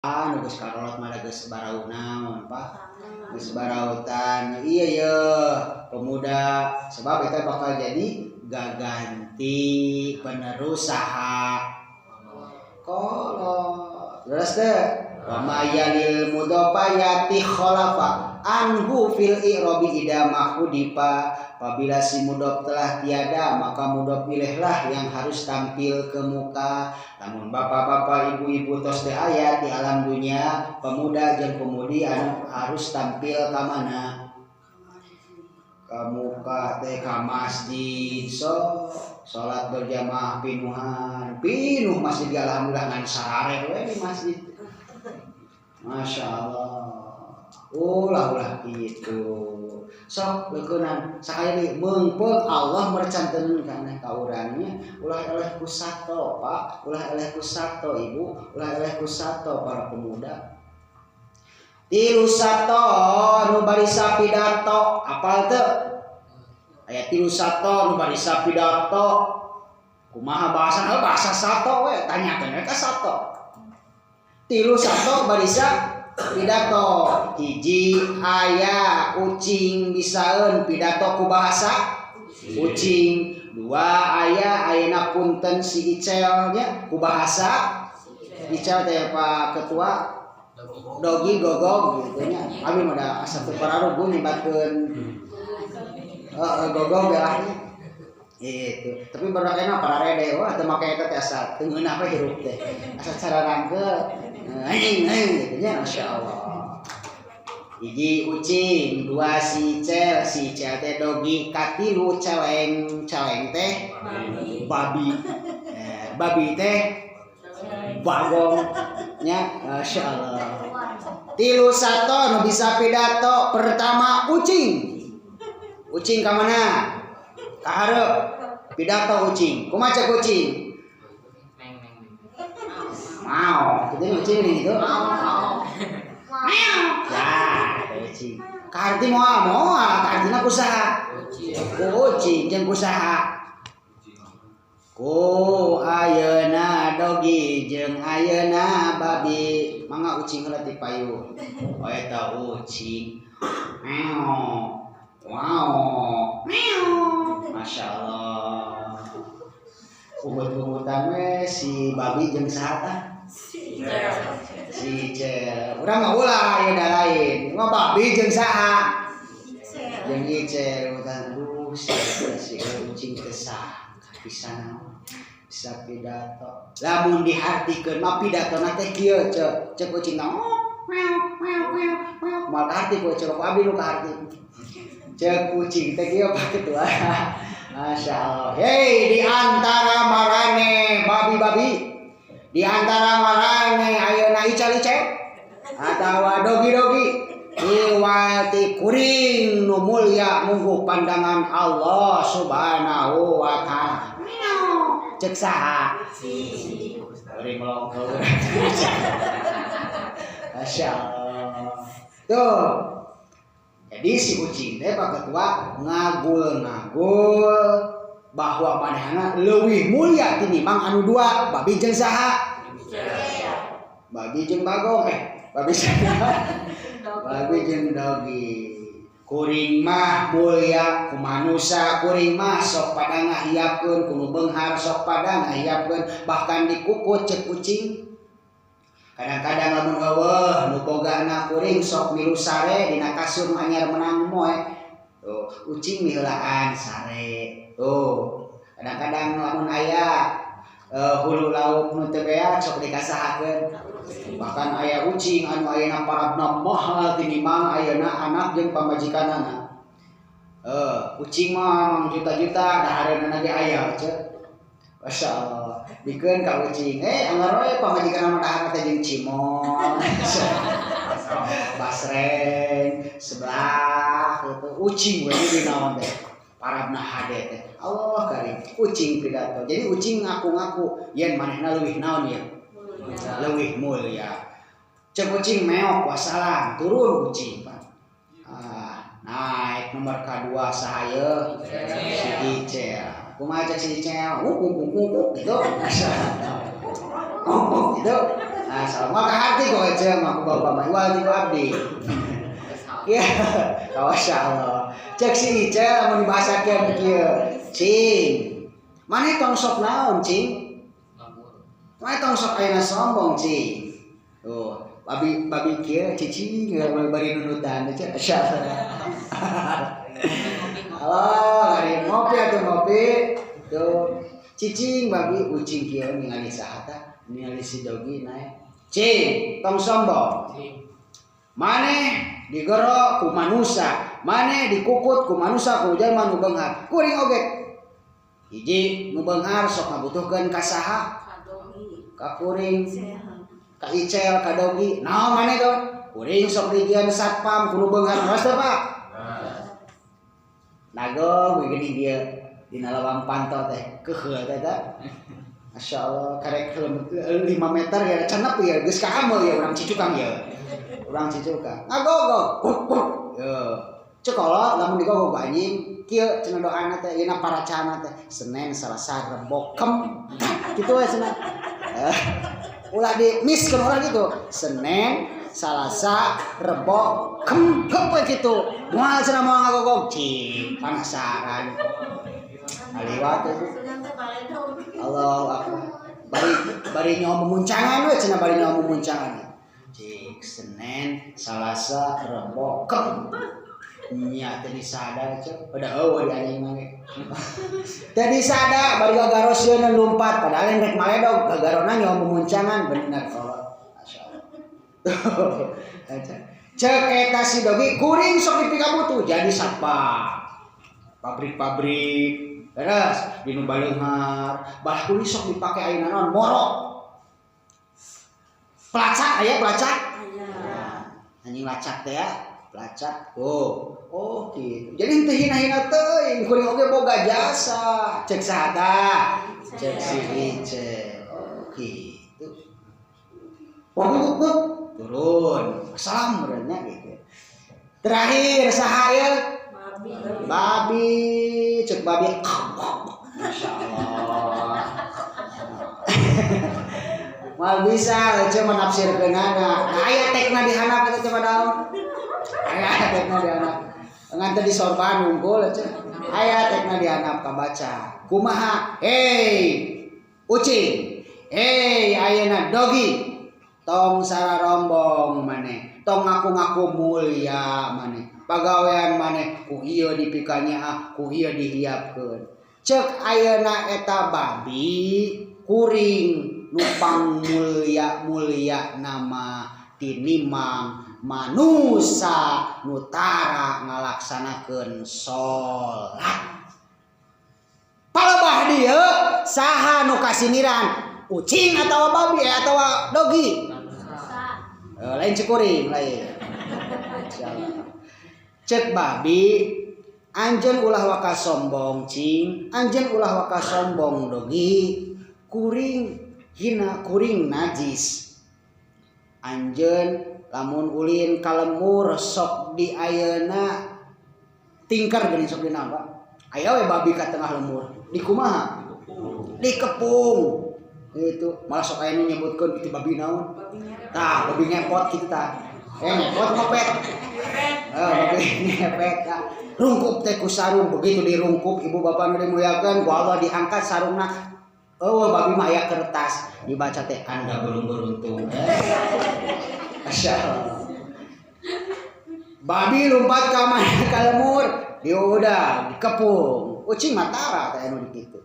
Nu geus karolot mah geus barau naon, Pak, geus barautan. Iya ye pemuda, sebab eta bakal jadi gaganti penerus saha? Kolot. Terus teh wa ma yalil mudhofa yati khalafa anhu fil i'rabi idza ma hudifa. Apabila si mudhof telah tiada, maka mudhof ilaihlah yang harus tampil ke muka. Namun bapak-bapak, ibu-ibu tos teh aya di alam dunia, pemuda jeung pemudi anu harus tampil ka mana? Ke muka teh, ka masjid. So salat berjamaah pinuhan, pinuh masjid. Alhamdulillah, ngan sarare we di masjid. Masya Allah. Ulah, ulah gitu. Sok leukeunnan sakali deui, meungpeung Allah mercanteun kana ka urangnya. Ulah eleh ku sato, Pak, ulah eleh ku sato, Ibu, ulah eleh ku sato, para pemuda. Tilu sato nu barisa pidato, apal teu? Aya tilu sato nu barisa pidato. Kumaha bahasa? Bahasa sato we, tanyakeun we ka sato. Tilu sato barisa pidato. Hiji, aya ucing bisaeun pidato ku bahasa ucing. Dua, aya ayeuna punten si Icel nya ku bahasa Icel teh, Pak Ketua, dogi gogog gitu nya. Abi mah da asa teu pararuguh nyebatkeun gogog gelahnya itu, tapi baru kena pararede. Wah, teu make eta teh asa teu ngeunah we hirup teh, asa cara rangke anjing anjing gitu nya. Masya Allah. Hiji ucing, dua si Icel, si Icel teh dogi, katilu celeng, celeng teh babi, babi teh bagong nya. Masya Allah. Tilu sato nu bisa pidato. Pertama, ucing. Ucing ka mana? Ka hareup. Pidato ucing. Kumaha cek ucing? Mau gitu ucing nih gitu. Mau. Ya, ucing. Kaharti moal, moal kahartina ku saha? Ku ucing. Jeung ku saha? Ku ayeuna dogi jeung ayeuna babi. Mangga ucing heula ti payu. Oh, eta ucing. Meow. Wow. Meow. Masya Allah. Ugut-ugutan we si babi jeung saha tah? Si Icel. Urang mah ulah ieu da lain. Mah babi jeung saha? Jeung Icel. Utan aduh, si si ucing teh sah bisa naon? Bisa pidato. Lamun dihartikeun mah pidatona teh kieu, cek cek ucing, oh, meow meow meow meow. Moal kaharti ku cek ku abdi nu kaharti. Cek ucing teh kieu, Pak Ketua. Masya Allah. Hei, di antara marane babi-babi, di antara marane ayeuna ical-icel atawa dogi-dogi, iwati kuring nu mulia munggu pandangan Allah Subhanahu wa Ta'ala. Cek saha? Kuring melong. Masya Allah. Tuh. Jadi si ucing teh, Pak Ketua, ngagul-ngagul bahwa manehna leuwih mulia tinimbang anu dua, babi jeung saha? Babi jeung bagong, babi babi jeung dogi. Kuring mah mulia ku manusa, kuring mah sok pada ngahiapkeun, ku nu beunghar sok pada ngahiapkeun, bahkan dikukut cek ucing. Kadang-kadang lamun eueuh nu bogana, kuring sok milu sare dina kasur nu anyar menang moe. Tuh, ucing miheulaan sare. Tuh, kadang-kadang lamun aya hulu lauk nu teu beak sok dikasahakeun. Bahkan aya ucing anu ayeuna parabna mahal tinimbang ayeuna anak jeung pamajikanana. Ucing mah juta-juta dahareunana ge aya cek. Masya Allah. Bikeun ka ucing. Anggar we pamajikan mah dahar teh jeung cimol. Basreng sebelah gitu. Ucing we di naon teh. Parabna hade teh. Allah karim. Ucing pidato. Jadi ucing ngaku-ngaku yen manehna leuwih naon ya? Leuwih mulia. Cek ucing meok wassalam, turun ucing, Pak. Ah, naik nomor kedua saha ye? Si Icel. Kumaha cek si Icel? Gitu. Gitu. Ah, sama ka hati kok aja mah ku bapak mah iwal ti ku abdi. Ya, masyaallah. Cek si Ica lamun dibahasakeun kieu. Cing. Maneh tong sok naon, cing? Maneh tong sok ayeuna sombong, cing. Tuh, babi babi kieu cicing bari nunutan teh, masyaallah. Allah, hari ngopi atuh ngopi. Tuh, cicing babi ucing kieu ningali saha tah? Ningali si dogi naik. Cing, tong sombong. Maneh digero ku manusa, maneh dikukut ku manusa ku jalma nu beunghar. Kuring oge. Hiji nu beunghar sok ngabutuhkeun ka saha? Ka kuring, ka Icel, ka Dogi. Naon maneh tuh? Kuring sok dijieun satpam ku nu beunghar. Leres teu, Pak? Nagong geuning kieu dina lawang panto teh keuheul teh tah. Masya Allah, karek 5 meter ya cenep ya, geus kaamel ya urang Cicukang ya. Urang Cicukang. Ngagogog. Yo. Cek kolot lamun digogog anjing kieu cenah doana teh yeuna paracana teh Senin, Selasa, Rebo, Kem. Kitu we cenah. Ulah di miskeun urang gitu. Senin, Selasa, Rebo, Kem, kem we kitu. Moal cenah moal ngagogog. Cing, penasaran. Aliwat itu. Allahu akbar. Bari bari nyawa memuncangan we cenah bari nyawa memuncangan. Cik Senin, Selasa, Rebo, Kem. Nya teh disada cek. Pada eueuh di anjing mah ge. Teh disada bari gagaros yeuna lumpat padahal rek maledog gagarona nyawa memuncangan bener kolot. Masyaallah. Cek eta si dogi kuring sok dipikabutuh jadi satpam. Pabrik-pabrik beres di nu baleunghar bah kuring sok dipake ayeuna naon moro. Pelacak aya pelacak? Anjing lacak teh ya, pelacak. Oh, oh gitu. Jadi teu hina-hina teuing kuring oge boga jasa. Cek saha tah? Cek si Ice. Oh gitu. Wah, turun. Salam merenya gitu. Terakhir saha ieu? Babi. Babi, cek babi. Masya Allah. Mal bisa cuma menafsirkeunana. Nah, aya tekna di handap eta coba daun. Aya tekna di handap. Ngan teu disorban wungkul cenah. Aya tekna di handap kabaca. Kumaha? Hei, ucing. Hei, ayeuna dogi. Tong sararombong maneh. Tong ngaku-ngaku mulia maneh. Pagawean maneh ku ieu dipikanyaah, ku ieu dihiapkeun. Cek ayeuna eta babi kuring nupang mulia-mulia nama tinimang manusa nu tara ngalaksanakeun salat. Palebah dieu saha nu kasiniran? Ucing atawa babi atawa dogi? Lain cekuring lain. Cek babi anjeun ulah waka sombong cing, anjeun ulah waka sombong dogi, kuring hina kuring najis. Anjeun lamun ulin ka lembur sok di ayeuna tingkar geuning sok dina Pak. Aya we babi ka tengah lembur. Dikumaha? Dikepung. Itu malah sok aya nu nyebutkeun itu babi naon? Tah, babi ngepot kitu tah. Ngepot ngopet. Babi ngepet tah. Rungkup teh ku sarung, begitu dirungkup ibu bapak nu dimuliakeun ku Allah diangkat sarungna. Oh, babi mah aya kertas dibaca teh Anda belum beruntung. Masya Allah. Babi lompat ka mana ka lemur, diudah dikepung. Ucing mah tara teh anu dikitu.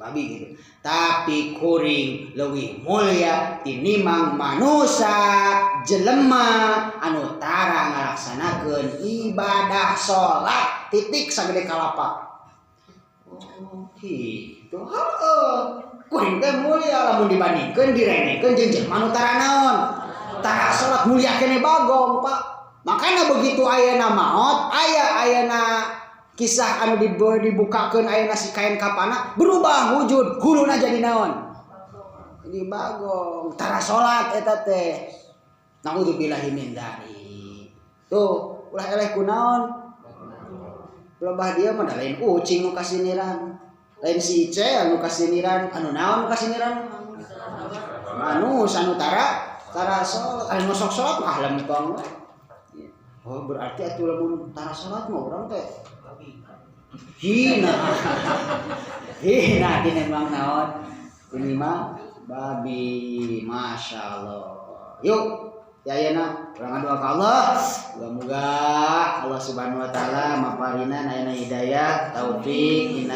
Babi gitu. Tapi kuring leuwih mulia tinimang manusa jelema anu tara ngalaksanakeun ibadah salat titik sagede kalapa. Oh, gitu. Heeh. Kuring teh mulia lamun dibandingkeun diremehkeun jeung jelema nu tara naon. Tara salat mulia keneh bagong, Pak. Makanya begitu ayeuna maot, aya ayeuna kisah anu dibukakeun ayeuna si kain kapana berubah wujud, huluna jadi naon? Jadi bagong. Tara salat eta teh. Naudzubillahi min dzalik. Tuh, ulah eleh kunaon? Lebah dia mah da lain ucing nu kasiniran. Lain si Ice anu kasiniran, anu naon nu kasiniran? Manusia anu tara tara salat. Anu sok salat mah lempeng we. Oh, berarti atuh lamun tara salat mah urang teh hina. Hina tinimbang naon? Tinimbang babi. Masya Allah. Yuk, ya ayeuna urang ngadoa ka Allah. Muga-muga Allah Subhanahu wa Taala maparinan ayeuna hidayah, taufik.